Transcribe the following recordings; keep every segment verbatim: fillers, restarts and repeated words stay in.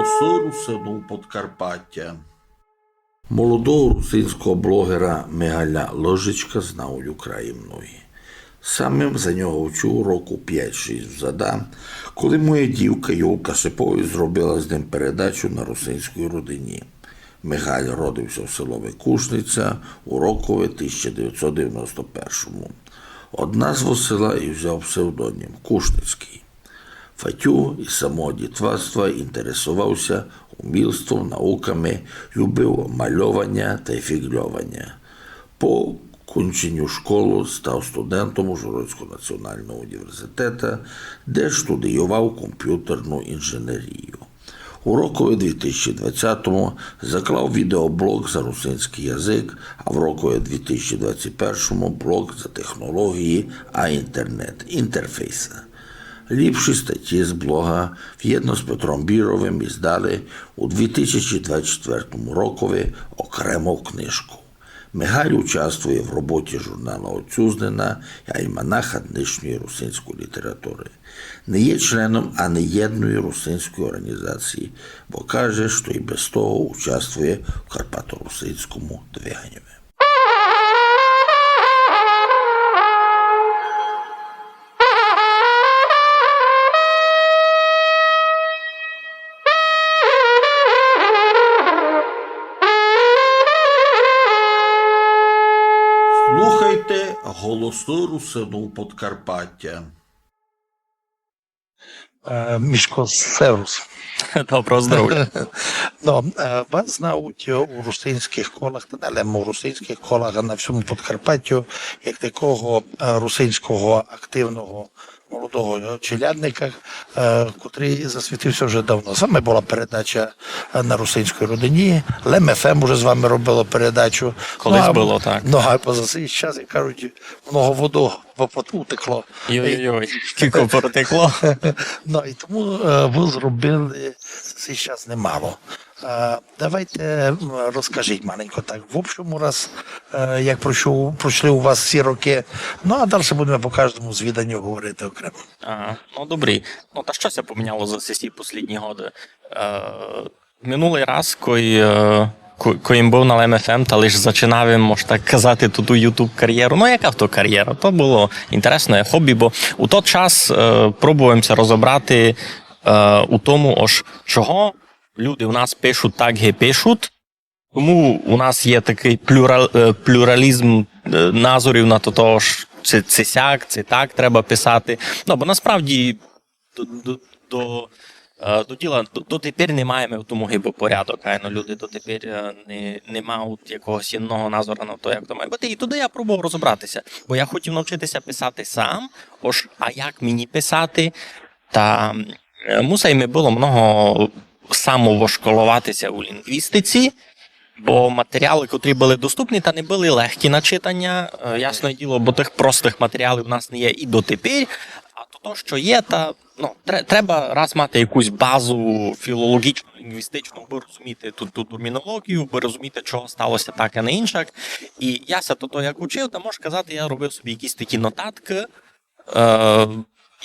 Голосы Русинув Подкарпатя. Молодого русинського блогера Мигаля Лыжичка знають у краї многі. Сам им за нього вчув року пять-шість взада, коли моя дівка Юлка Шипович зробила з ним передачу на Русинській родині. Мигаль родив ся в селови Кушниця у рокови тисяча девятьсот девяносто першому. Од назвы села и взяв псевдонім Кушницькый. Фатю из самого дітварства інтересовав ся умілством, науками, любив мальованя тай фіґльованя. По кінченю школы став студентом Ужгородського націоналного універзітета, де штудійовав компютерну інженерію. У рокови дві тисячі двадцятому заклав відеоблог за русинськый язык, а в рокови дві тисячі двадцять першому блог за технолоґії а інтернет, інтерфейсы. Ліпші статї з блога вєдно з Петром Біровим издали у дві тисячі двадцять четвертому рокови окремо книжку. Мигаль участвує в роботі журнала Отцюзнина и альманаха днешньої русинської літературы. Не є членом ани єдної русинської орґанізації, бо каже, што и без того участвує в карпаторусинському двиганю. Слухайте Голосы Русинув Подкарпатя. Е, Мішко, сервус. Доброго здоровя. Но, е, вас знають у русинськых колах, та не лем у русинськых колах, а на всьому Подкарпатю, як такого, е, русинського активного молодого челядника, е, котрый засвітив ся вже давно. З вами была передача, е, на Русинській родині, Лем ФМ уже з вами робило передачу. Колись было, так. Но, а поза сей час, як кажуть, много воды попод-, утекло. Йой-йой-йой, кілько протекло. Но, и тому, е, вы зробили за сей час немало. Е, давайте, м, розкажіть маленько так, в общому раз, е, як пройшов, пройшли у вас ці рокы. Но, а дальше будеме по каждому звіданю говорити окремо. Ага, но добрі. Но, та што ся поміняло за сесі послідні годы? Е, Минулый раз, кой, е, ко-, кой им быв на Лем ФМ, та лиш зачинав им, мож так казати, ту, ту YouTube карєру. Но, яка то карєра? То было інтересне хобі, бо у тот час, е, пробовав им ся розобрати, е, у тому, ож чого люди у нас пишуть так, ги пишуть. Тому у нас є такый плюра-, е, плюралізм, е, назорів на то, того, ож ци, ци сяк, ци так треба писати. Но, бо насправді до, до, до, е, до діла до, дотепер не маєме в тому гибы порядок. Айно, люди дотепер, е, не, не мають якогось єдного назора на то, як то має быти. И туды я пробовав розобрати ся, бо я хотів навчити ся писати сам, ож, а як мені писати, та, е, мусай ми было много самовошколовати ся у лінґвістиці, бо матеріалы, котрі были доступні, та не были легкі на читаня, е, ясне діло, бо тых простых матеріалів у нас не є и дотепер, а то, то, што є, та, но, тре-, треба раз мати якусь базу філологічну, лінґвістичну, абы розуміти ту, ту термінолоґію, абы розуміти, чого стало ся так, а не иншак. И я ся то, то як учив, та, мож казати, я робив собі якісь такі нотаткы, е,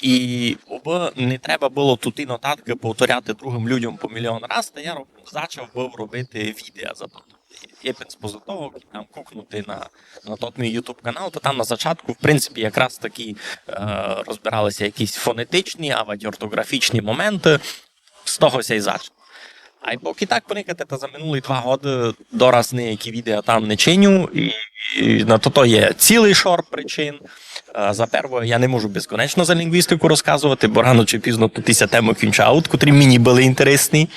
и абы не треба было туті нотаткы повторяти другым людям по мільйон раз, та я роб-, зачав быв робити відео за то. Єпен споза того, там кукнути на, на тот мій YouTube канал, та там на зачатку, в принципі, якраз такі, е, розбирали ся якісь фонетичні, авадь ортоґрафічні моменты. З того ся й зачало. А й покы так поникати, та за минулі два годы дораз ніякі відео там не чиню, и, и на то, то є цілый шор причин. Е, за перве, я не можу безконечно за лінґвістику розказовати, бо рано чи пізно туті ся темы кінчають, котрі мені были інтересні.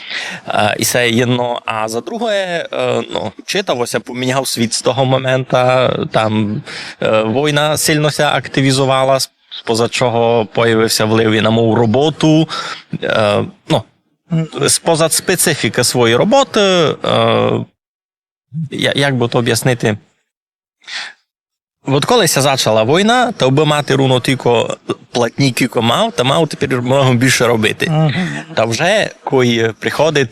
Е, и се єдно. А за друге, е, но, читаво ся поміняв світ з того момента, там, е, война сильно ся активізовала, споза чого появив ся влив и на мою роботу. Е, но, споза специфікы своєї роботы, е, я-, як бы то обяснити? От коли ся зачала война, та абы мати руно тілько платні, кілько мав, та мав тепер много більше робити. Мгм. Та вже, кой приходить,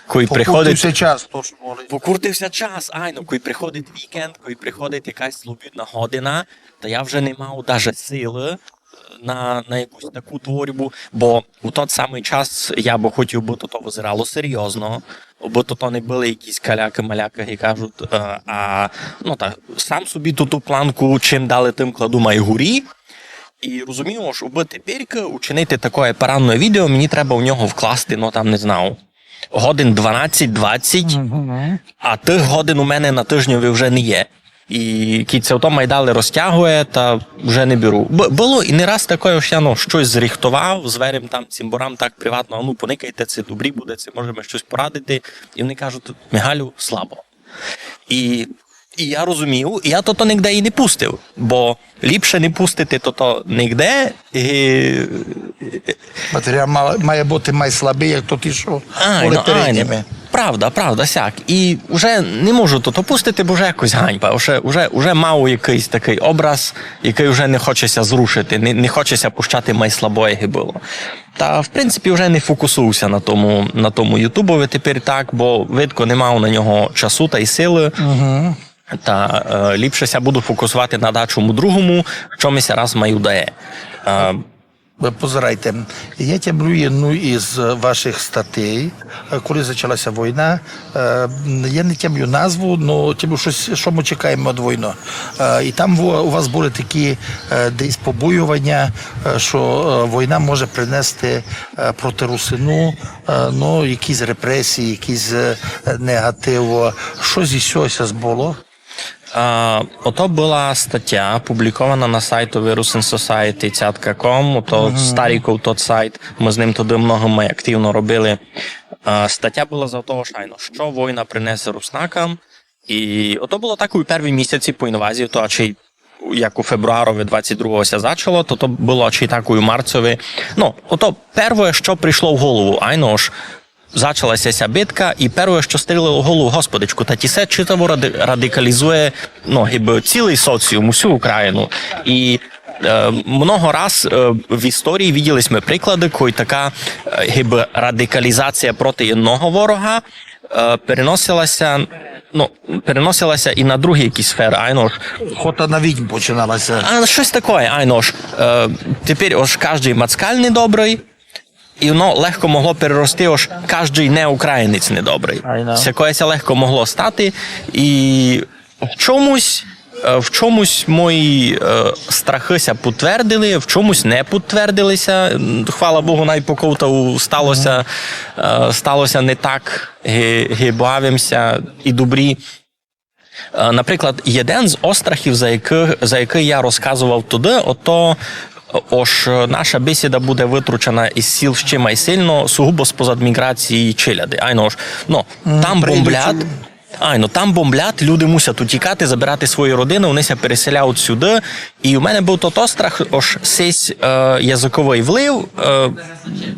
кой приходить... Покуртив ся час, то што могли. Покуртив ся час, айно, кой приходить вікенд, кой приходить якась свободна година, та я вже не мав даже силы на, на якусь таку творбу, бо у тот самый час я бы хотів, бы то, то визирало серйозно, бы то, то не были якісь калякы-малякы, як кажуть, е, а, ну, та, сам собі ту, ту планку чим далі, тым кладу май горі. І розумію, што бы теперька учинити такоє парадне відео, мені треба у нього вкласти, ну, там, не знаю, годин дванадцять-двадцять, а тых годин у мене на тыжньови вже не є. І кідь ся то май далі розтягує, та вже не беру. Б-, было і не раз такоє, што я, ну, штось зрихтовав, зверим там цімборам так приватно: «А ну, поникайте, ци добрі буде, ци можеме штось порадити». І вони кажуть: «Мигалю, слабо». І, і я розумів, і я тото нигде і не пустив, бо ліпше не пустити тото нигде, і... Матеріал має, має быти май слабый, як то ті, што были перед ними. Правда, правда, сяк. І вже не можу тото пустити, бо вже якось ганьба. Вже, вже, вже мав якыйсь такый образ, якый вже не хоче ся зрушити, не, не хоче ся пущати май слабоє, як было. Та, в принципі, вже не фокусую ся на тому, на тому ютубови тепер так, бо видко не мав на нього часу тай силы. Та, е, ліпше ся буду фокусовати на дачому другому, што ми ся раз май удає. Е, Позирайте, я тямлю єдну із вашых статей, е, коли зачала ся война. Е, я не тямлю назву, но тямлю штось, што мы чекаєме од войны. Е, і там у вас были такі, е, десь побоюваня, е, што, е, война може принести, е, проти русинув, е, но, якісь репресії, якісь, е, негатив. Што зі сього ся збыло? А, ото была статя, публікована на сайтови Rusin Society цятка ком, ото старіков тот сайт, мы з ним тогды много май активно робили. А, статя была за того, што, айно, што война принесе руснакам. І ото было так у перві місяці по інвазії, то ачей як у фебруарови двадцять другого ся зачало, то, то было ачей так у марцови. Ну, ото первоє, што пришло в голову, айно ж, зачала ся ся битка, і первоє, што стрілило в голову: «Господичку, та ті се читаво ради-, радикалізує, ну, гибы цілый соціум, усю Україну». І, е, много раз, е, в історії виділи сьме приклады, кой така, е, гибы радикалізація проти єдного ворога, е, переносила ся, ну, переносила ся і на другі якісь сферы, айно ж. Охота на відьм починала ся. А, штось такоє, айно ж. Е, тепер ож каждый москаль недобрый, і воно легко могло перерости, ож каждый неукраїнець недобрый. Айно. Сякоє ся легко могло стати, і в чомусь, е, в чомусь мої, е, страхы ся підтвердили, в чомусь не підтвердили ся. М, хвала Богу, най поков то стало ся, е, стало ся не так, ги, ги бавим ся і добрі. Е, наприклад, єден з острахів, за якых, за якый я розказовав тогды, ото, ож наша бесіда буде вытручена із сіл ще май сильно, сугубо спозад міґрації челяди. Айно ж, ну, там бомблять, айно, там бомблять, люди мусять утікати, забирати свої родины, вони ся переселяють сюды. І у мене быв тот острах, ож сесь, е, языковый влив, е,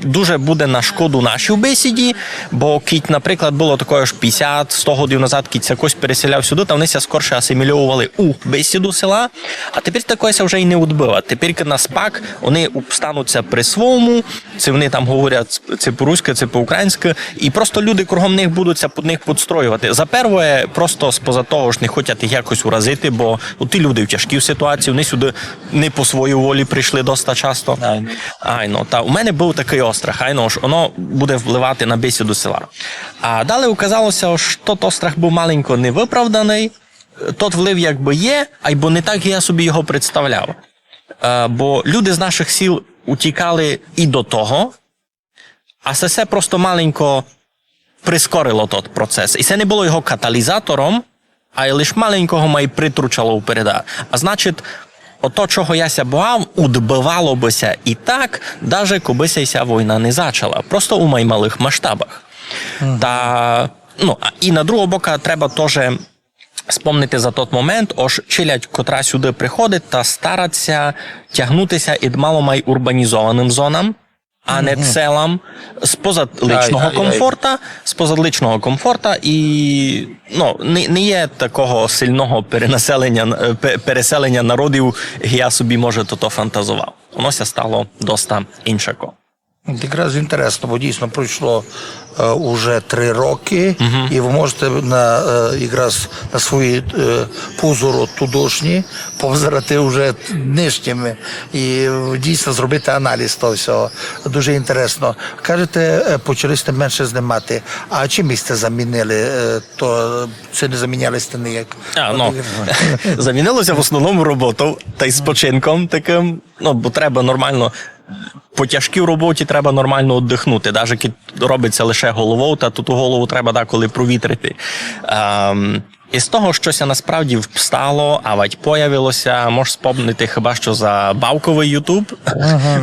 дуже буде на шкоду нашій бесіді, бо кідь, наприклад, было такоє, ож пятдесят, сто годів назад, кідь ся хтось переселяв сюды, та вони ся скорше асимільовували у бесіду села, а тепер такоє ся вже й не удбыва. Тепер наспак, вони обстануть ся при свому, ци вони там говорять, ци по-руськы, ци по-українськы, і просто люди кругом них будуть ся під них підстроювати. За первоє, просто споза того, ож не хочуть їх якось уразити, бо от ті люди в тяжкій ситуації, вони сюды не по своїй волі прийшли доста часто. Айно. Айно, та у мене быв такый острах, айно, ож воно буде впливати на бесіду села. А далі указало ся, ож тот острах быв маленько невыправданый, тот влив якбы є, айбо не так я собі його представляв. Е, бо люди з нашых сіл утікали і до того, а се, се просто маленько прискорило тот процес. І се не было його каталізатором, а лиш маленько го май притручало впереда. А значить, ото, чого я ся бояв, удбывало бы ся і так, даже кобы ся, ся война не зачала. Просто у май малых масштабах. Та, ну, а, і на другого бока треба тоже спомнити за тот момент, ож челядь, котра сюды приходить, та старать ся тягнути ся ід мало май урбанізованым зонам, а не селам, спозад личного комфорта, спозад личного комфорта, і, ну, не, не є такого сильного перенаселеня, е, пе-, переселеня народів, як я собі, може, тото фантазовав. Воно ся стало доста іншако. Якраз інтересно, бо дійсно пройшло е, уже три роки, і вы можете на, е, якраз на свої е, позоры тудошні повзирати уже нынішніми і е, дійсно зробити аналіз того всього. Дуже інтересно. Кажете, е, почали сьте менше знімати. А чим сьте замінили е, то? Ци не заміняли сьте ніяк? А, ну, замінило ся в основному роботов тай спочинком такым. Ну, бо треба нормално, по тяжкій роботі треба нормално оддыхнути. Даже кідь робить ся лише головов, та ту, ту голову треба деколи провітрити. Ем, із того, што ся насправді встало, авадь появило ся, мож спомнити хіба што за бавковый YouTube.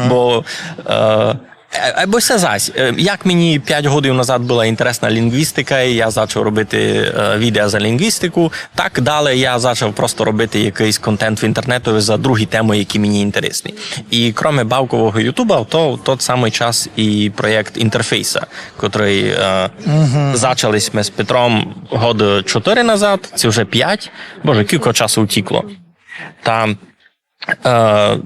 Бо е, Е, Айбо се зась. Е, Як мені пять годів назад была інтересна лінґвістика, і я зачав робити е, відео за лінґвістику, так далі я зачав просто робити якыйсь контент в інтернету за другі темы, які мені інтересні. І кроме бавкового ютуба, то в тот самый час і проєкт Інтерфейса, котрый е, зачали сьме з Петром годы чотыри назад, ци вже пять, боже, кілько часу утікло. Та е,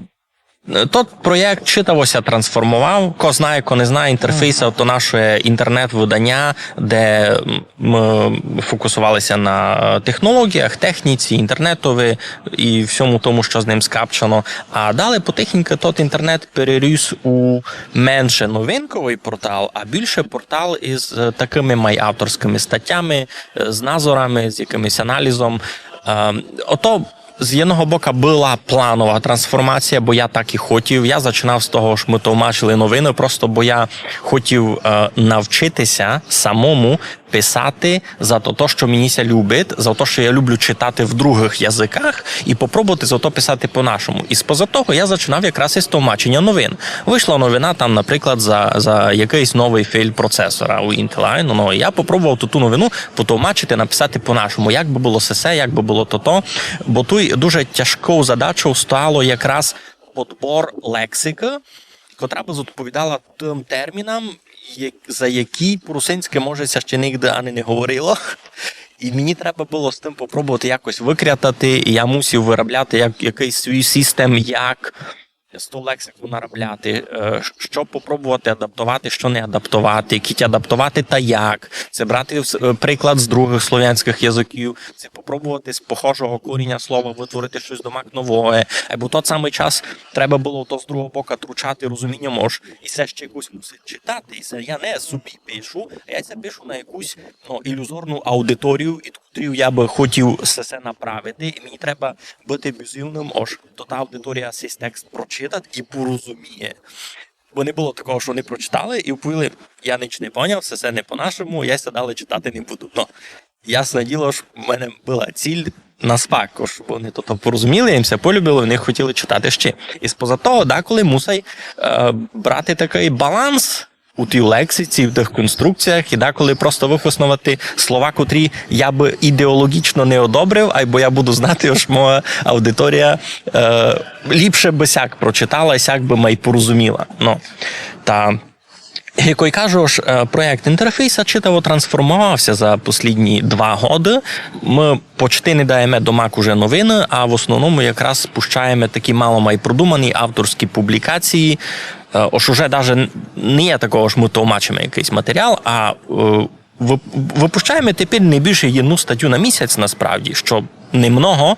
Тот проєкт читаво ся трансформовав. Ко знає, ко не знає, Інтерфейса то наше інтернет-выданя, де мы фокусовали ся на е, технологіях, техніці, інтернетови і всьому тому, што з ним скапчано. А далі потихеньку тот інтернет переріс у менше новинковый портал, а більше портал із е, такыми май авторськыми статями, е, з назорами, з якымось аналізом. Е, Ото з єдного бока была планова трансформація, бо я так і хотів. Я зачинав з того, што мы товмачили новины, просто бо я хотів е, навчити ся самому писати за то, то, што мені ся любить, за то, што я люблю читати в другых языках, і попробовати за то писати по-нашому. І споза того я зачинав якраз із товмаченя новин. Вышла новина там, наприклад, за, за якыйсь новый фейл процесора у Інтела. Ну, ну, я попробовав ту, ту новину потовмачити, написати по-нашому, як бы было сесе, як бы было тото. Бо туй дуже тяжков задачов стало якраз подбор лексикы, котра бы зодповідала тым термінам, як- за які по-русинськы, може, ся ще нигде ани не говорило. І мені треба было з тым попробовати якось выкрятати, і я мусив вырабляти як, якыйсь свій систем, як з ту лексику нарабляти, е, ш- што попробовати адаптовати, што не адаптовати, кідь адаптовати та як, ци брати вс- е, приклад з другых словянськых языків, ци попробовати з похожого коріня слова вытворити штось домак новоє. Айбо в тот самый час треба было то з другого бока тручати розуміньом, ож і се ще якось мусить читати, і се я не собі пишу, а я се пишу на якусь ну, ілюзорну аудиторію, ід котрій я бы хотів се, се направити, і мені треба быти бізувным, ож то та аудиторія сей текст прочитать і порозуміє. Бо не было такого, што они прочитали і вповіли: я нич не поняв, се, се не по-нашому, я се далі читати не буду. Ну, ясне діло, што в мене была ціль наспак, ож бы они то, то порозуміли, їм се полюбило, вони хотіли читати ще. І споза того, деколи мусай е, брати такый баланс у тій лексиці, в тых конструкціях, і деколи просто выхосновати слова, котрі я бы ідеологічно не одобрив, айбо я буду знати, ож моя аудиторія е, ліпше бы сяк прочитала і сяк бы май порозуміла. Ну, та, як й кажу, ож е, проєкт Інтерфейса читаво трансформовав ся за послідні два годы. Мы почти не даєме домак уже новины, а в основному якраз пущаєме такі мало май продумані авторські публікації. Е, Ож уже даже н- не є такого, ож мы товмачиме якыйсь матеріал, а е, вып- выпущаєме тепер не більше єдну статю на місяць насправді, што немного,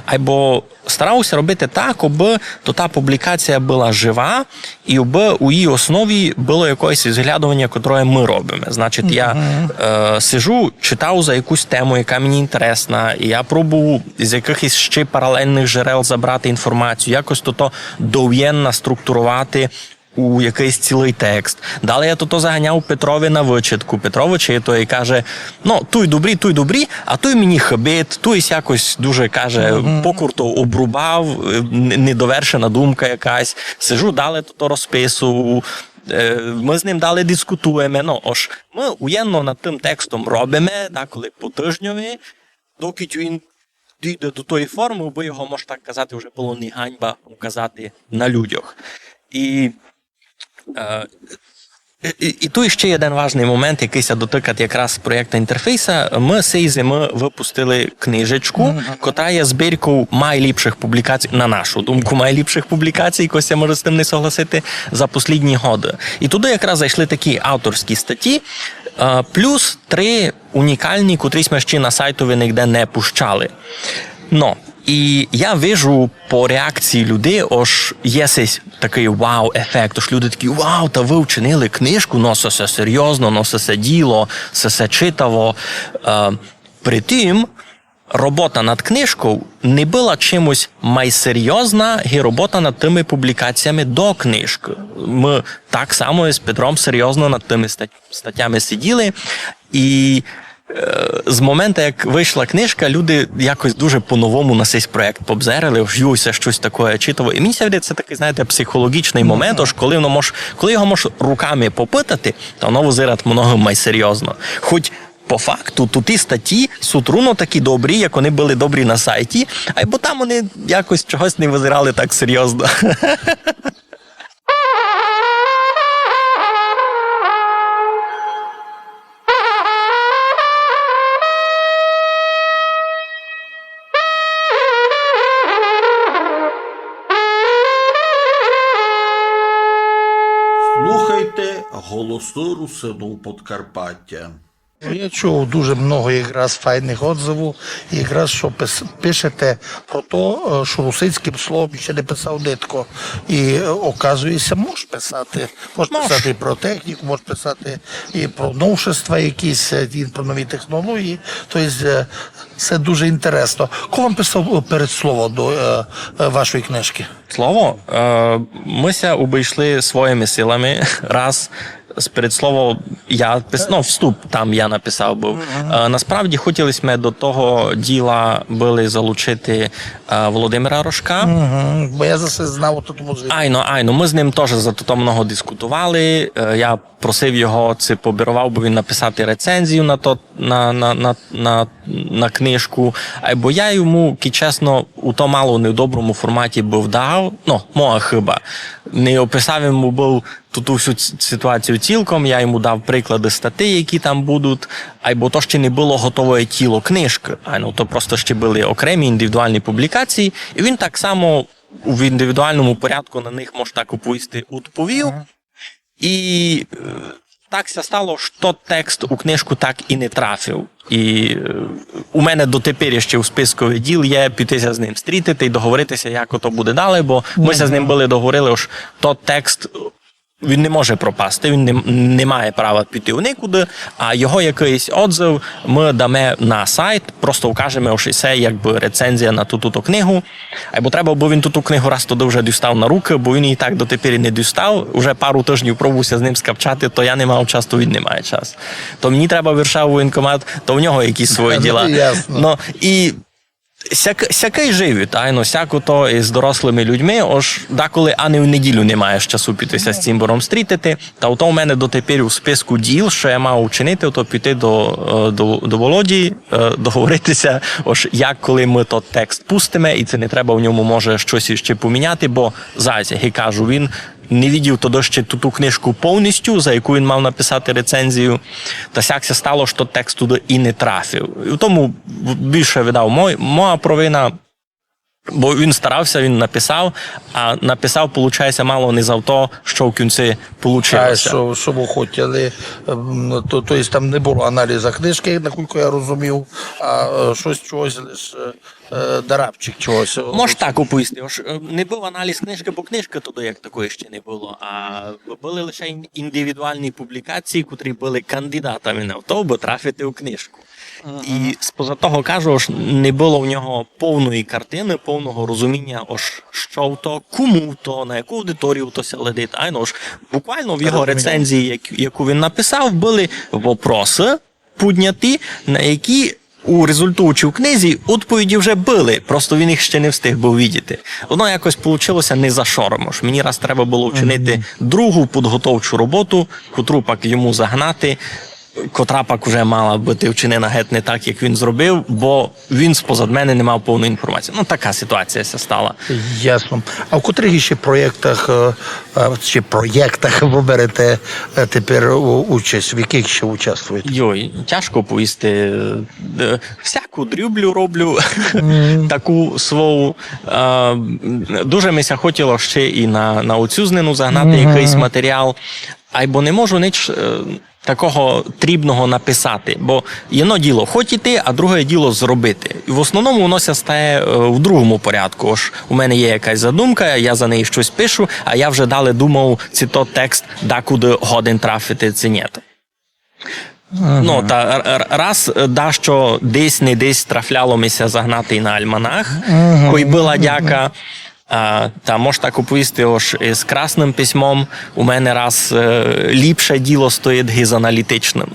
айбо старав ся робити так, абы то та публікація была жива, і абы у її основі было якоєсь ізглядованя, котроє мы робиме. Значить, я е, сижу, читав за якусь тему, яка мені інтересна, і я пробую з якыхось ще паралельных джерел забрати інформацію, якось то, то довєнно структурувати у якыйсь цілый текст. Далі я то, то заганяв Петрови на вычитку. Петро вычитує і каже: ну, туй добрі, туй добрі, а туй мені хыбить, туй якось дуже, каже, покурто обрубав, е, н- недовершена думка якась. Сижу, далі то, то розписую. Е, Мы з ним далі дискутуєме. Ну, ож мы уєдно над тым текстом робиме, деколи по тыжньови, доки він дійде до тої формы, бо його, мож так казати, вже было не ганьба указати на людях. І е, І, і, і туй іщи єден важный момент, якый ся дотыкать якраз проєкта Інтерфейса. Мы сей зимы выпустили книжечку, котра є збірков майліпшых публікацій, на нашу думку, майліпшых публікацій, якось я можу з тым не согласити, за послідні годы. І туды якраз зайшли такі авторські статї, е, плюс три унікалні, котрі сьме іщи на сайтови нигде не пущали. Но, і я вижу по реакції людей, ож є сесь такый вау-ефект, ож люди такі: «Вау, та вы вчинили книжку, но се, се серйозно, но се, се діло, се, се читаво». Е, при тім, робота над книжков не была чимось май серйозна, ги робота над тыми публікаціями до книжкы. Мы так само з Петром серйозно над тыми стать-, статями сиділи, і, е, з момента, як вышла книжка, люди якось дуже по-новому на сей проєкт побзерали, ож юй, се штось такоє читаво. І мені ся видить, се такый, знаєте, психологічный момент, ож коли воно мож-, коли його можеш руками попытати, то воно вызирать много май серйозно. Хоть по факту туті статї суть руно такі добрі, як они были добрі на сайті, айбо там они якось чогось не вызирали так серйозно. Слухайте «Голосы Русинув Подкарпатя». Я чув дуже много якраз файных отзывув, якраз што пис-, пишете про то, е, што русинськым словом іщи не писав нитко. І, е, оказує ся, мож писати. Мож писати і про техніку, мож писати і про новшества якісь, е, і про нові технології. То єсть, е, се дуже інтересно. Ко вам писав, е, передслово до, е, е, вашої книжкы? Слово, е, мы ся обыйшли своїми силами. Раз з передслово я пис-, ну, вступ там я написав быв. Е, насправді хотіли сьме до того діла были залучити, е, Володимира Рожка. Мгм. Бо я за се знав у тому звіті. Айно, айно, мы з ним тоже за то много дискутовали. Е, я просив його, ци побировав бы він написати рецензію на то, на, на, на, на, на книжку. Айбо я йому, ки чесно, у то мало недоброму форматі быв дав, ну, моя хыба. Не описав йому быв ту, ту всю ц-, ситуацію цілком, я йому дав приклады статей, які там будуть, айбо то ще не было готове тіло книжкы, а, ну, то просто ще были окремі індивідуалні публікації, і він так само в індивідуалному порядку на них, мож так оповісти, удповів. Ага. І, е, так ся стало, што тот текст у книжку так і не трафив. І, е, у мене дотепер іщи у спискови діл є піти ся з ним стрітити і договорити ся, як ото буде далі, бо мы ся з ним были договорили, ож тот текст, він не може пропасти, він не, не має права піти у никуды, а його якыйсь отзыв мы даме на сайт, просто укажеме, ож се якбы рецензія на ту, ту, ту книгу. Айбо треба, бо він ту, ту книгу раз туды вже дістав на рукы, бо він її так дотепер і не дістав. Уже пару тыжнів пробував ся з ним скапчати, то я не мав час, то він не має час. То мені треба виршав воєнкомат, то в нього якісь свої діла. Ясно. Ну, і сяк-, сякый живот, айно, сяко то і з дорослыми людьми, ож деколи ани в неділю не маєш часу піти ся з цімбором стрітити. Та ото у мене дотепер у списку діл, што я мав учинити, то піти до, е, до, до Володі, е, договорити ся, ож як, коли мы тот текст пустиме, і ци не треба в ньому, може, штось іщи поміняти, бо, зась, як я кажу, він не видів тогды іщи ту, ту книжку повністю, за яку він мав написати рецензію, та сяк ся стало, што тот текст туды і не трафив. І в тому більше, видав, мой-, моя провина, бо він старав ся, він написав, а написав, получає ся, мало не за то, што в кінці получило ся. А, што, што вы хотіли, ем, то, то єсть там не было аналіза книжкы, наскілько я розумів, а, е, штось, чогось лиш, е, е, дарабчик чогось. Мож так оповісти, ож, е, не быв аналіз книжкы, бо книжкы тогды як такої іщи не было, а были лише ін-, індивідуалні публікації, котрі были кандидатами на то, абы трафити у книжку. І споза того, кажу, ож не было в нього повної картины, повного розуміня, ож што то, кому то, на яку аудиторію то ся глядить. Айно, ож буквално в його рецензії, як-, яку він написав, были вопросы підняті, на які у результаті в книзі відповіді вже были, просто він їх іщи не встиг быв видіти. Воно якось получило ся не за шором, ож мені раз треба было вчинити другу підготовчу роботу, котру пак йому загнати. котра пак уже мала быти вчинена геть не так, як він зробив, бо він спозад мене не мав повної інформації. Ну, така сітуація ся стала. Ясно. А в котрых іщи проєктах, е, е, чи проєктах вы берете е, тепер у- участь, в якых іщи участвуєте? Йой, тяжко повісти. Е, всяку дрюблю роблю, таку свою. Е, дуже ми ся хотіло ще і на, на оцю знину загнати якыйсь матеріал. Айбо не можу нич е, такого трібного написати, бо єдно діло хотіти, а друге діло зробити. І в основному воно ся стає е, в другому порядку. Ож у мене є якась задумка, я за неї щось пишу, а я вже далі думав, ци то текст дакуды годен трафити, ци ні. Ну, та р- р- раз е, дашто десь не десь трафляло ми ся загнати на альманах, кой была дяка. А, та мож так оповісти, ож із красным письмом у мене раз е, ліпше діло стоїть ги з аналітичным.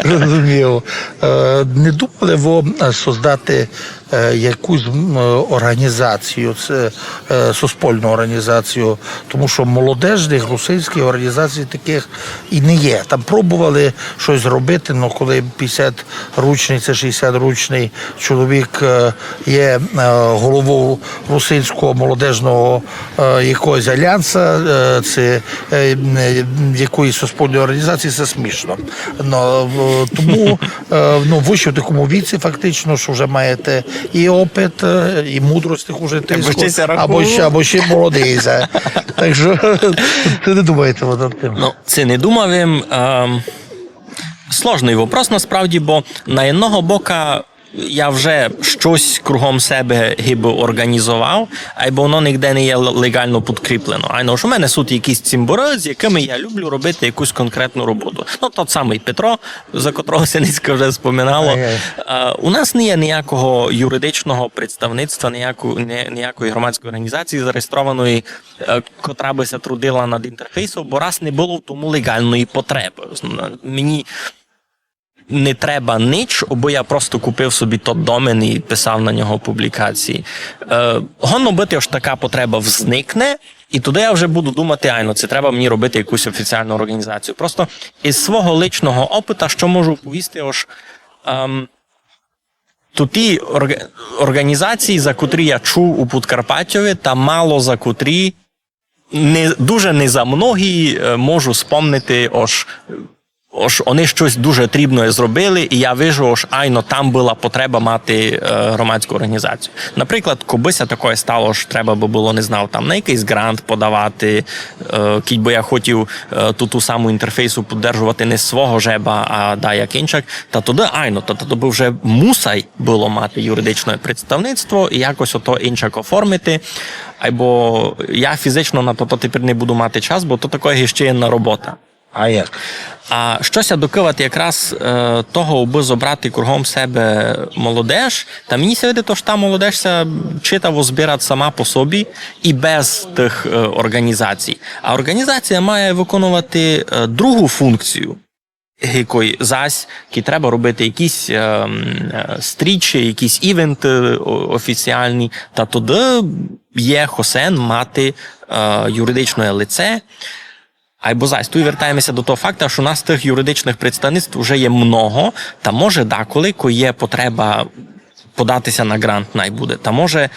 Розумію. Е, Не думали вы е, создати е, якусь м, е, організацію, це е, суспільну організацію, тому що молодежных русинськых організацій такых і не є. Там пробували щось зробити, але коли пятдесят ручный, це шістдесят ручный чоловік е, є е, головою русинського молодежного е, якогось альянса, е, це е, м, е, якоїсь суспільної організації, це смішно. Но, е, тому е, ну, вы ще в такому віці, фактично, що вже маєте і опыт, е, і мудрость, яку вже Або ще ся або рахую. ще, або ще молодый. за- Так що це не думаєте вы над тим. Ну, ци не думав им. Ем, сложный вопрос насправді, бо на одного бока я вже щось кругом себе гибы організовав, айбо воно нігде не є л- легално підкріплено. Айно, ож у мене суть якісь цімборы, з якыми я люблю робити якусь конкретну роботу. Ну, тот самый Петро, за котрого ся нынька вже споминало. Ай-яй. Е, у нас не є ніякого юридичного представництва, ніяку, ні, ніякої громадської організації зареєстрованої, е, котра бы ся трудила над інтерфейсом, бо раз не было в тому леґалної потребы. Мені не треба нич, абы я просто купив собі тот домен і писав на нього публікації. Е, годно быти, ож така потреба взникне, і тогды я вже буду думати, айно, ци треба мені робити якусь офіціалну організацію. Просто із свого личного опыта, што можу повісти, ож ем, то ті орг- організації, за котрі я чув у Подкарпатьови, та мало за котрі не, дуже не за многі е, можу спомнити, ож, ож вони щось дуже трібне зробили, і я вижу, ож айно там была потреба мати е, громадську організацію. Наприклад, кобы ся такоє стало, ож треба бы было, не знав, там на якыйсь ґрант подавати, е, кідь бы я хотів е, ту, ту саму інтерфейсу піддержовати не з свого жеба, а даяк инчак, та тогды айно, та, та то бы вже мусай было мати юридичне представництво і якось ото инчак оформити. Айбо я фізично на то, то тепер не буду мати час, бо то такоє ще єдна робота. А як? А што ся докывати якраз е, того, абы зобрати кругом себе молодеж, та мені ся видить, ож та молодеж ся читаво збирать сама по собі і без тых е, організацій. А організація має выконувати е, другу функцію, якой зась, кі треба робити якісь е, м, е, стрічі, якісь івенты о- офіціалні, та тогды є хосен мати е, юридичне лице. Айбо зась, туй вертаєме ся до того факта, што у нас тых юридичных представництв вже є много, та може даколи, кой є потреба подати ся на ґрант, най буде. Та може е,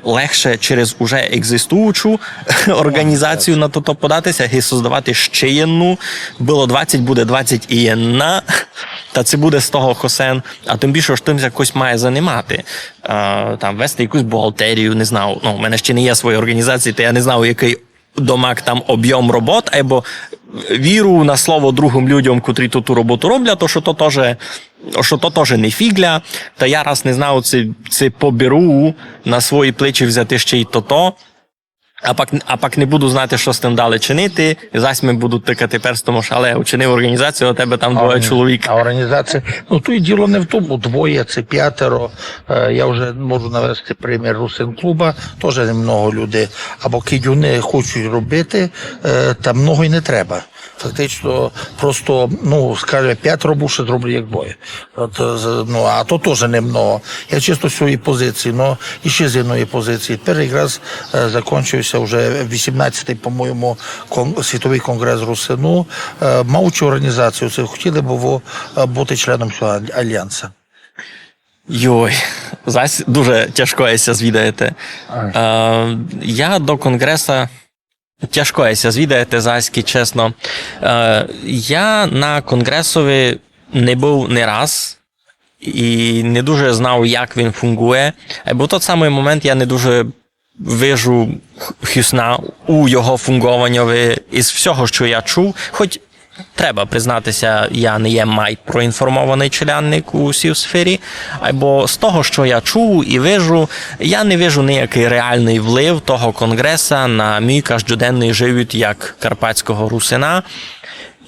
легше через уже екзистуючу організацію на тото подати ся, ги создавати ще єдну. Было двадцять, буде двадцять і єдна. Та ци буде з того хосен, а тым більше, што тым ся якось має занимати. Е, там вести якусь бухгалтерію, не знав. Ну, у мене ще не є своєї організації, та я не знав, якый домак там обйом робот, айбо віру на слово другым людям, котрі ту, ту роботу роблять, то што то тоже, што то тоже не фіґля. Та я раз не знав, ци, ци поберу на свої плечі взяти ще й тото, а пак, а пак не буду знати, што з тым далі чинити, і зась ми будуть тыкати перстом, ож але учинив організацію, а у тебе там двоє чоловік. А організація, ну, туй діло не в тому, двоє ци пятеро. Е, Я вже можу навести примір Русин-клуба, тоже немного людей. Або кідь вони хочуть робити, е, та много й не треба. Фактично, просто, ну, скаже, пять робив, ще зроблю як двоє. От, е, з-, ну, а то тоже немного. Я чисто з своєї позиції, но і ще з єдної позиції. Тепер якраз, е, закончив ся вже вісімнадцятый, по-моєму, кон-, світовый конґрес русинув. Е, маючи орґанізацію, ци хотіли бы вы, е, быти членом сього аль-, альянса? Йой, зась дуже тяжко ся звідаєте. Е, я до конґреса тяжко ся звідаєте, зась, кидь чесно. Е, я на конґресови не быв ни раз і не дуже знав, як він фунґує. Е, бо в тот самый момент я не дуже вижу х-, хюсна у його фунґованьови із всього, што я чув. Хоть треба признати ся, я не є май проінформованый челядник у сій сфері, айбо з того, што я чув і вижу, я не вижу ниякый реалный влив того конґреса на мій каждоденный живот як карпатського русина.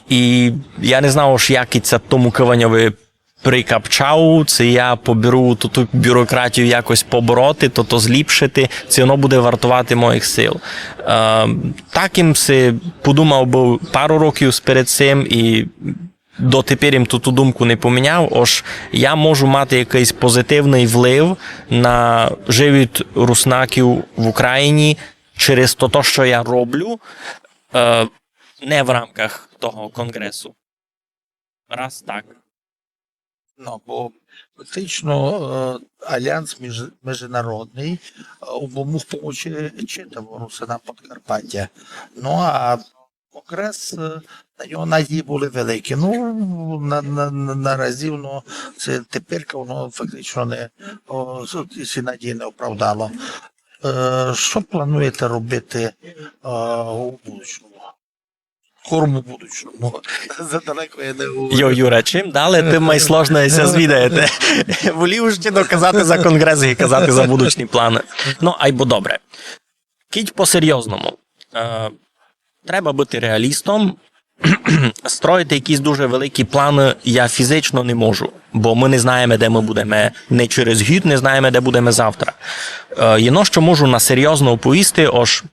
І я не знав, ож як ся тому кываньови прикапчав, ци я поберу ту, ту бюрократію якось побороти, то, то зліпшити, ци воно буде вартовати моїх сил. Е, так им си подумав быв пару років перед сим і дотепер им ту, ту думку не поміняв, ож я можу мати якыйсь позитивный влив на живот руснаків в Україні через то, то, што я роблю, е, не в рамках того конґресу. Раз так. Ну, бо фактично, е, альянс між-, міжнародный, е, бы муг помочи читаво русинам Подкарпатя. Ну, а конґрес, е, на нього надії были великі. Ну, на, на, на, наразі, ну, ци теперь воно фактично не, о, с-, сі надії не оправдало. Е, што плануєте робити, е, у будучому? Скорому будучому. Задалеко я не говорю. Йо, Юра, чим дале, тым май сложно ся звідаєте. Волів ще доказати за конґрес, як казати за будучні планы. Ну, айбо добре. Кидь по-серйозному. Е, треба быти реалістом. Строїти якісь дуже великі планы я фізично не можу, бо мы не знаєме, де мы будеме не через год, не знаєме, де будеме завтра. Е, єдно, што можу на серйозно оповісти, ож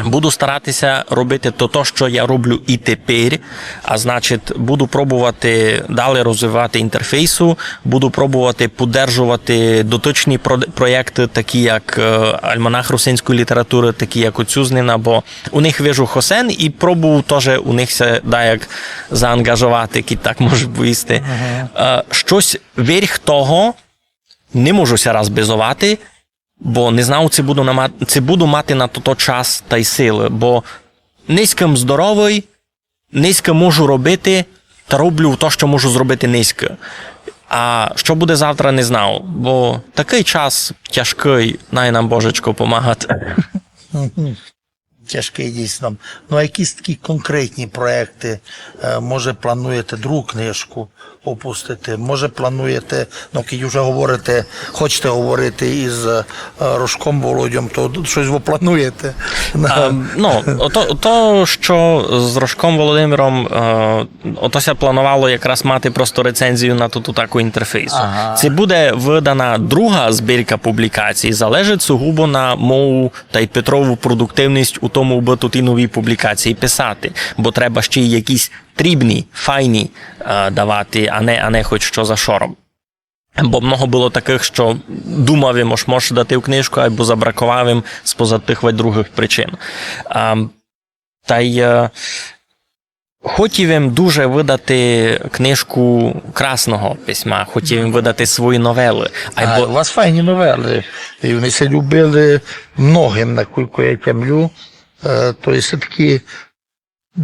буду старати ся робити то, то, што я роблю і теперь, а значить, буду пробовати дале розвивати Інтерфейсу, буду пробовати поддержовати дотичні про-, проєкты, такі як, е, Альманах русинської літературы, такі як Оцюзнина, бо у них вижу хосен і пробую тоже у них ся даяк заанґажовати, кидь так можу повісти. Е, штось верх того не можу ся розбезовати, бо не знав, ци буду нама-, ци буду мати на тото час тай силы, бо нынька м здоровый, нынька можу робити, та роблю то, што можу зробити нынька. А што буде завтра, не знав, бо такый час тяжкый, най нам Божечко помагати. Тяжкый дійсно. Ну, а якісь такі конкретні проєкты, е, може, плануєте другу книжку опустити? Може, плануєте, ну, кидь уже говорите, хочете говорити із, е, Рожком Володьом, то штось вы плануєте? А, ну, ото, ото, што з Рожком Володимиром, е, ото ся планувало якраз мати просто рецензію на ту, ту таку Інтерфейсу. Ага. Ци буде выдана друга збірка публікацій, залежить сугубо на мою тай Петрову продуктивность у тому, абы туй і нові публікації писати, бо треба ще й якісь трібні, файні, е, давати, а не, а не хоть што за шором. Бо много было такых, што думав им, ож мож дати в книжку, айбо забраковав им з поза тых вадь другых причин. А, тай, е, хотів им дуже выдати книжку красного письма, хотів им выдати свої новелы. А, у вас файні новелы. І они ся любили многым, накулько я тямлю. Е, то є все-таки,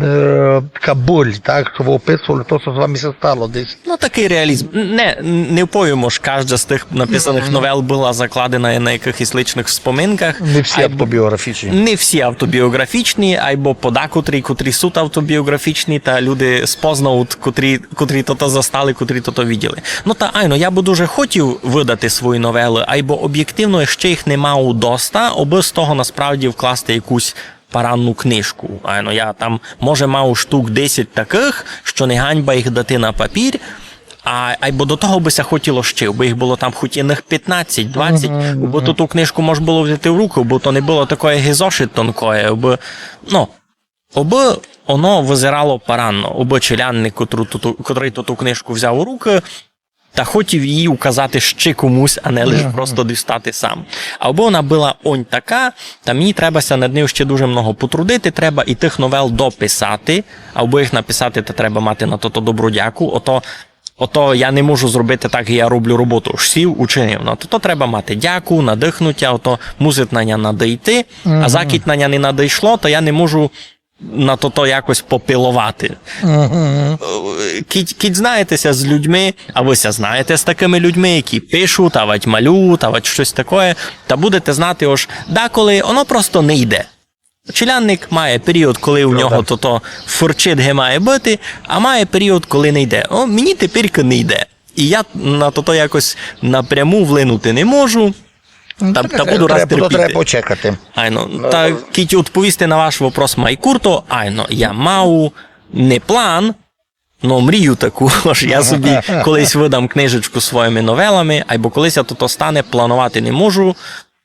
е, така боль, так, што вы описовали то, што з вами ся стало десь. Ну, такый реалізм. Не, не вповім, ож кажда з тых написаных новел была закладена на якыхось личных вспоминках. Не всі автобіоґрафічні. Не всі автобіоґрафічні, айбо подакотрі, котрі суть автобіоґрафічні, та люди спознавуть, котрі, котрі тото застали, котрі тото виділи. Ну, та айно, я бы дуже хотів выдати свої новелы, айбо обєктивно ще їх не мав доста, абы з того насправді вкласти якусь паранну книжку. Айно, я там, може, мав штук десять такых, што не ганьба їх дати на папір, а, айбо до того бы ся хотіло ще, бо їх было там хоть єдных пятнадцять, двадцять, бо ту, ту книжку мож было взяти в руку, бо то не было такоє, ги зошит тонкоє, бо, ну, Обы оно вызирало паранно, обы челядник, котру туту, котрый туту книжку взяв у рукы, та хотів її указати ще комусь, а не лише просто дістати сам. Абы она была онь така, та мені треба ся над нею ще дуже много потрудити, треба і тых новел дописати, абы їх написати, та треба мати на тото добру дяку. Ото, ото я не можу зробити так, як я роблю роботу. Ож сів, учинив. Но, тото треба мати дяку, надыхнутя, ото мусить на ня надыйти, а закіть на ня не надыйшло, то я не можу на тото якось попиловати. Е, Кідь, кідь знаєте ся з людьми, а вы ся знаєте з такыми людьми, які пишуть, авадь малюють, авадь штось такоє, та будете знати, ож деколи оно просто не йде. Челядник має період, коли у нього тото фурчить, ги має быти, а має період, коли не йде. О, мені теперь не йде. І я на тото якось напряму вплинути не можу. Та, та буду раз терпіти. Треба почекати. Айно, та кідь одповісти на ваш вопрос май курто, айно, я мав не план, но мрію таку, ож я собі колись выдам книжечку з своїми новелами, айбо коли ся тото стане, планувати не можу,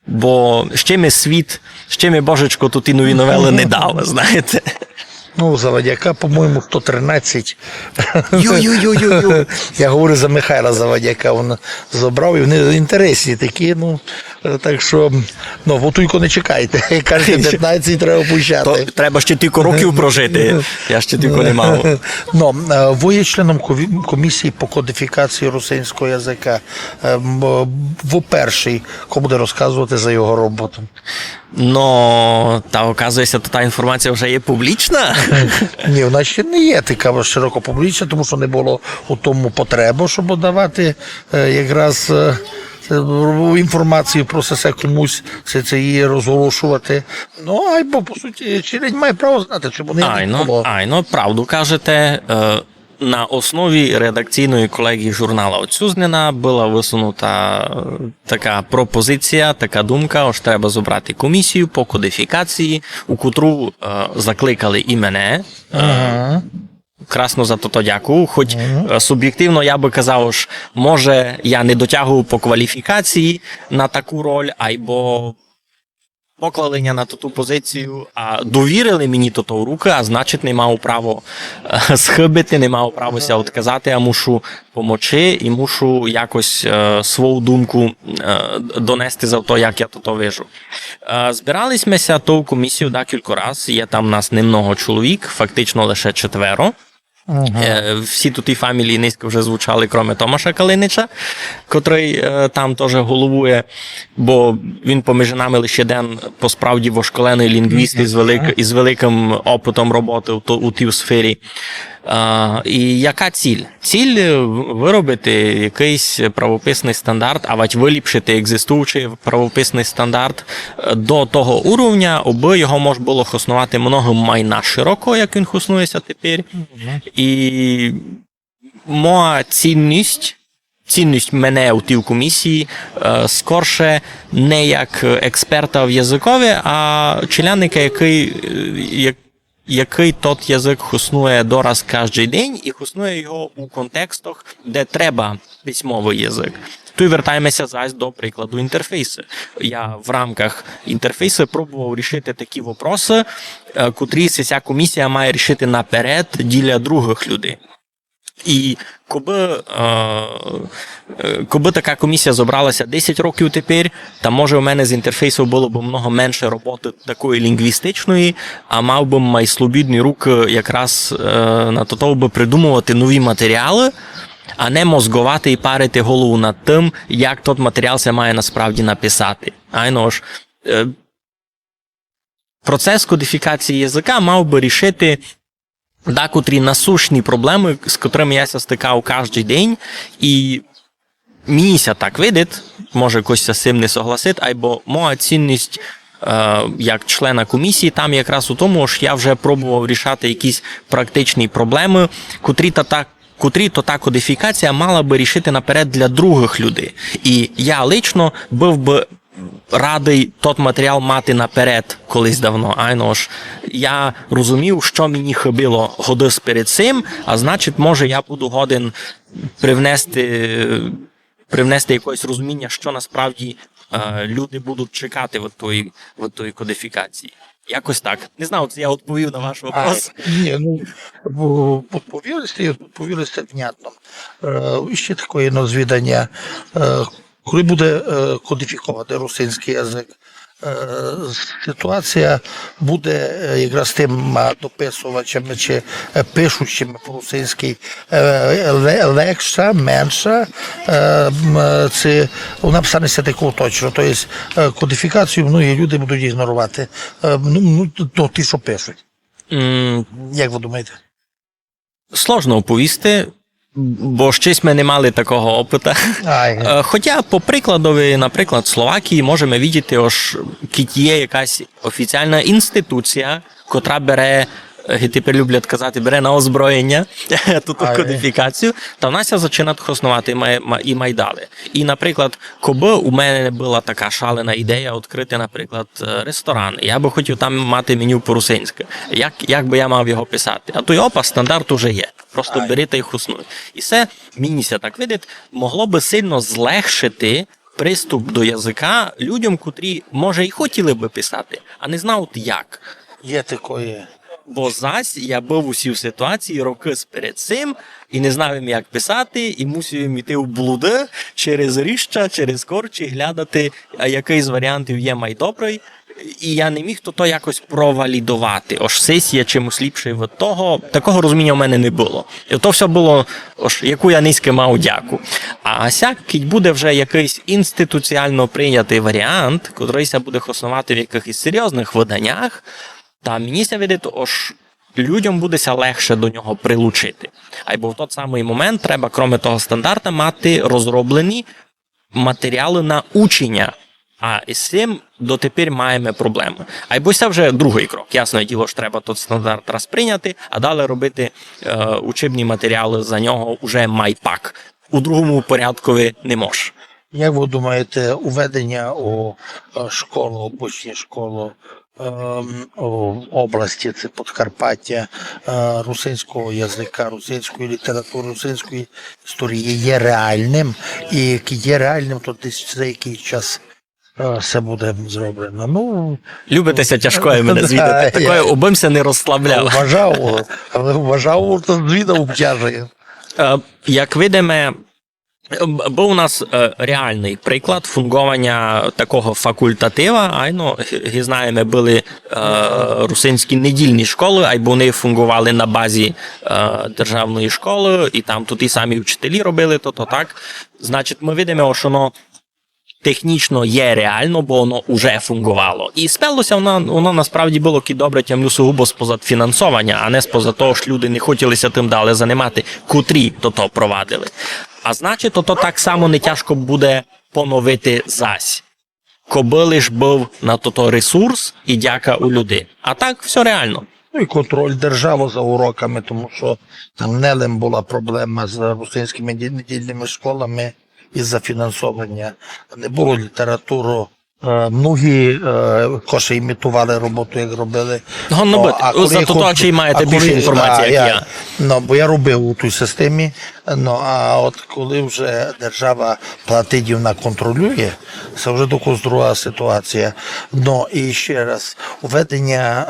бо ще ми світ, ще ми Божечко туті нові новелы не дав, знаєте. Ну, Завадяка, по-моєму, сто тринадцять. Ю-ю-ю-ю-ю. Я говорю за Михайла Завадяка, він забрав, і вони інтересні такі, ну, е, так що, ну, вот тілько не чекайте. Каже, пятнадцять треба пущати. То треба ще тілько років прожити. Я ще тілько не мав. Ну, е, вы є членом кові-, комісії по кодифікації русинського язика. Е, м, вы першый, хто буде розказувати за його роботу. Но, та, оказує ся, то та інформація вже є публічна? Ні, вона ще не є така широко публічна, тому що не було у тому потреби, щоб давати, е, якраз, е, е, інформацію про се комусь, се, се її розголошувати. Ну, айбо, по суті, челядь має право знати, чи вони... Айно, айно, правду кажете. Е, На основі редакційної колегії журнала «Отцюзнина» была высунута, е, така пропозиція, така думка, ож треба зобрати комісію по кодифікації, у котру, е, закликали і мене. Е, красно за тото дякую. Хоть, е, субєктивно я бы казав, ож, може, я не дотягую по кваліфікації на таку роль, айбо поклали ня на тоту позицію, а довірили мені тото в рукы, а значить, не мав право, е, схыбити, не мав право ся одказати, а мушу помочи і мушу якось, е, свою думку, е, донести за то, як я тото вижу. Е, збирали сьме ся ту комісію декілько раз, є там нас немного чоловік, фактично лише четверо. Е, всі туті фамілії нынька вже звучали, кроме Томаша Калинича, котрый, е, там тоже головує, бо він поміж нами лише єден по справді вошколеный лінґвіст із велик-, із великым опытом роботы у то-, у тій сфері. Е, і яка ціль? Ціль, е, в-, выробити якыйсь правописный стандарт, авадь выліпшити екзистуючый правописный стандарт, е, до того уровня, абы його мож было хосновати много май нашироко, як він хоснує ся тепер. І моя цінность, цінность мене у тій комісії, е, скорше не як експерта в языкови, а челядника, якый, е, як-, якый тот язык хоснує дораз каждый день і хоснує його у контекстах, де треба письмовый язык. Туй вертаєме ся зась до прикладу інтерфейсы. Я в рамках інтерфейсы пробовав рішити такі вопросы, е, котрі ся комісія має рішити наперед діля другых людей. І кобы, е, е, кобы така комісія зобрала ся десять років тепер, та, може, у мене з інтерфейсом было бы много менше роботы такої лінґвістичної, а мав бы май слободні рукы якраз, е, на то, бы придумовати нові матеріалы, а не мозґовати і парити голову над тым, як тот матеріал ся має насправді написати. Айно ж, е, процес кодифікації языка мав бы рішити дакотрі насущні проблемы, з котрыми я ся стикав каждый день, і мені ся так видить, може, хтось ся з сим не согласить, айбо моя цінность, е, як члена комісії там якраз у тому, ож я вже пробовав рішати якісь практичні проблемы, котрі та так котрі то та кодифікація мала бы рішити наперед для другых людей. І я лично быв бы радый тот матеріал мати наперед колись давно. Айно ж, я розумів, што мені хыбило годы перед сим, а значить, може, я буду годен привнести, привнести якогось розуміння, што насправді, е, люди будуть чекати від тої, від тої кодифікації. Якось так. Не знаю, ци я відповів на ваш вопрос. А, ні, ну, в-, відповіли сте, відповіли сте внятно. Е, іщи таке єдно звіданя. Е, коли буде, е, кодифікованый русинськый язык, е, ситуація буде, е, якраз тыма дописувачами чи, е, пишучыми по-русинськы, е, ле-, легша, менша, е, м, е, ци вона стане ся таков точно. То єсть, е, кодифікацію многі люди будуть ігнорувати. Е, ну, ну, то ті, што пишуть. М. Як вы думаєте? Сложно оповісти, бо ще сьме не мали такого опыта. Ай. Е, хотя, по прикладови, наприклад, Словакії, можеме видіти, ож кідь є якась офіціална інституція, котра бере, е, ги тепер люблять казати, бере на озброєня туту кодифікацію, та вона ся зачинать хосновати і май, ма-, і май далі. І, наприклад, кобы у мене была така шалена ідея відкрыти, наприклад, е, ресторан, я бы хотів там мати меню по-русинськы. Як, як бы я мав його писати? А туй, опа, стандарт уже є. Просто бери тай хоснуй. І се, мені ся так видить, могло бы сильно злегшити приступ до языка людям, котрі, може, і хотіли бы писати, а не знають як. Є такоє. Бо зась я быв у сій ситуації рокы перед сим, і не знав им, як писати, і мусив им іти в блуды через ріща, через корчі, глядати, а якый з варіантів є май добрый. І я не міг то, то якось провалідовати. Ож сись є чимось ліпшый від того, такого розуміня у мене не было. І то всьо было, ож яку я низько мав дяку. А сяк, кідь буде вже якыйсь інституціално прийнятый варіант, котрый ся буде хосновати в якыхось серйозных выданях, та мені ся видить, ож людям буде ся легше до нього прилучити. Айбо в тот самый момент треба, кроме того стандарта, мати розроблені матеріалы на ученя. А із сим дотепер маєме проблемы. Айбо се вже другый крок. Ясне діло, што треба тот стандарт раз прийняти, а далі робити, е, учебні матеріалы за нього уже май пак. У другому порядкови не мож. Як вы думаєте, уведеня у, е, школу, обычні школы, ем, у області, ци Подкарпатя, е, русинського языка, русинської літературы, русинської історії є реалным? І як є реалным, то десь за якый час, е, се буде зроблено? Ну, любите ся тяжко мене звідати. Такоє, убым ся не розслабляв. Вважав, але вважав, то звіда обтяжує. Е, як видиме, Б-, быв у нас, е, реалный приклад фунґованя такого факультатива. Айно, г-, ги знаєме, были, е, русинські недільні школы, айбо они фунґовали на базі, е, державної школы, і там туй і самі учителі робили то, то так. Значить, мы видиме, што воно технічно є реално, бо воно уже фунґовало. І сперло ся воно, воно насправді было, кідь добре тямлю, сугубо спозад фінансованя, а не спозад того, што люди не хотіли ся тым далі занимати, котрі то, то провадили. А значить, то, то так само не тяжко буде поновити зась. Кобы лиш быв на тото ресурс і дяка у людей. А так, всьо реално. Ну і контроль державы за уроками, тому што там не лем была проблема з русинськыми ді-, недільными школами із-за фінансованя. Не было літературы. Е, многі, е, котрі імітовали роботу, як робили. Годно быти. За тото, а, чи маєте більше інформації, як я. Ну, бо я робив у тій системі, ну, а от коли вже держава платить і вона контролює, се вже докус друга ситуація. Ну, і ще раз, уведеня,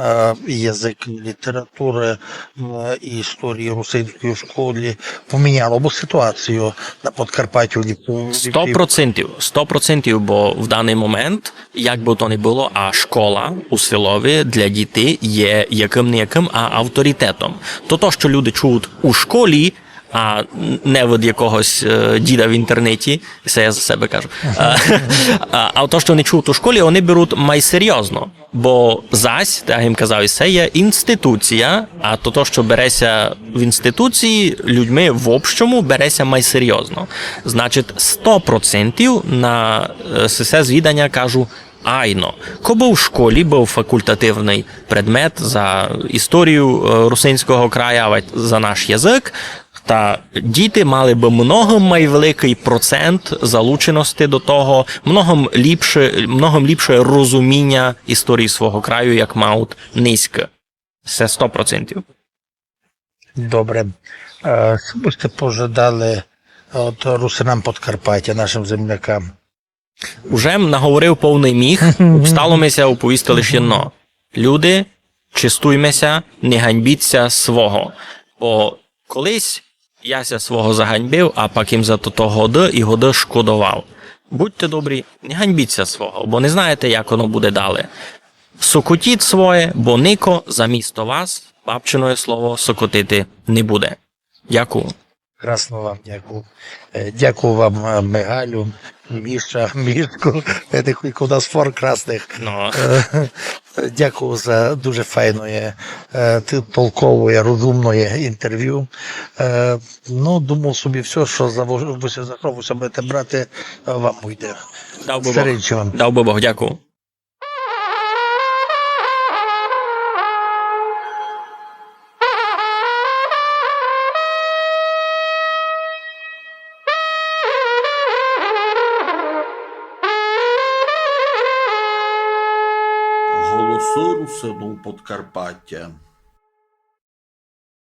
е, языка, літературы, м, і історії русинської в школі поміняло бы ситуацію на Подкарпатю. Сто процентів, сто процентів, бо в даный момент, як бы то не было, а школа у селови для дітей є якым-не якым, а авторитетом. То, то, што люди чують у школі, а не від якогось, е, діда в інтернеті, се я за себе кажу. Е, а, а то, што они чують у школі, они беруть май серйозно. Бо зась, так як им казав, се є інституція, а то, то, што бере ся в інституції, людьми в общому бере ся май серйозно. Значить, сто процентів на, е, се, се звіданя кажу айно. Кобы в школі быв факультативный предмет за історію, е, русинського краю, а за наш язык, та діти мали бы много май великый процент залучености до того, много ліпше, много ліпше розуміня історії свого краю, як мають нынька. Се сто процентів. Добре. Е, што бы сьте пожадали от русинам Подкарпатя, нашым землякам? Уже м наговорив повный міх, обстало ми ся оповісти лише єдно. Люди, честуйме ся, не ганьбіть ся свого. Бо колись я ся свого заганьбив, а пак им за тото годы и годы шкодовав. Будьте добрі, не ганьбіть ся свого, бо не знаєте, як оно буде далі. Сокотіть своє, бо нико замісто вас бабчиноє слово сокотити не буде. Дякую. Красно вам дякую. Е, дякую вам, е, Мигалю, Міша, Мішку. Е, такых у нас форм красных. Но. Е, дякую за дуже файноє, е, т-, толковоє, розумноє інтервю. Е, ну, думав собі, всьо, што за во-, за што вы ся будете брати, е, вам уйде. Дав бы Бог. Старенький вам. Дав бы Бог, дякую. Голосы русинув Подкарпатя.